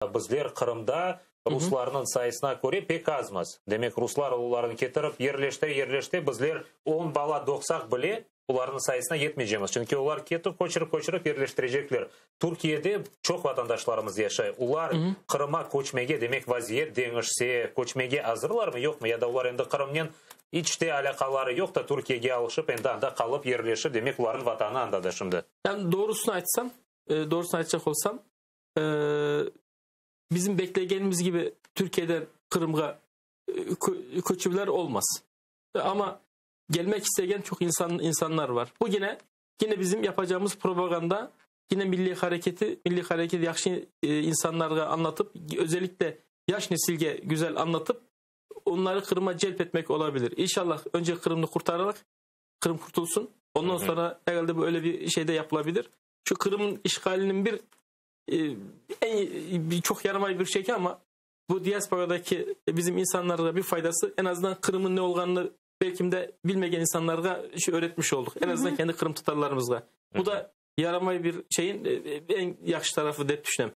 Bizler Qırımda ruslarnıñ sayısına köre pek azmız. Demek, ruslar olarnı ketirip yerleştire, yerleştire, bizler 10 bala doğsaq bile, olarnıñ sayısına yetmeycemiz. Çünki olar ketip köçürip, köçürip yerleştirecekler. Türkiyede çoq vatandaşlarımız yaşay. Olar Qırımğa köçmege, demek, vaziyet deñişse, köçmege azırlarmı, yoqmı? Ya da olar endi Qırımnen iç te alâqaları yoq da, Türkiyege alışıp, endi anda qalıp yerleşip, demek, olarnıñ vatanı anda da şimdi. Yani doğrusunu aytsam, doğrusunu aytacaq olsam, bizim beklegenimiz gibi Türkiye'den Kırım'a köçüvler olmaz. Ama gelmek isteyen çok insanlar var. Bu yine bizim yapacağımız propaganda, yine milli hareketi yahşı insanlara anlatıp, özellikle yaş nesilge güzel anlatıp, onları Kırım'a celp etmek olabilir. İnşallah önce Kırım'ı kurtararak, Kırım kurtulsun. Ondan sonra herhalde böyle bir şey de yapılabilir. Şu Kırım'ın işgalinin bir en bir çok yaramay bir şey ki ama bu diasporadaki bizim insanlara bir faydası, en azından Kırım'ın ne olduğunu belki de bilmeyen insanlara şey öğretmiş olduk. En azından kendi Kırım Tatarlarımızga. Bu da yaramay bir şeyin en yaxşı tarafı dep düşünüyorum.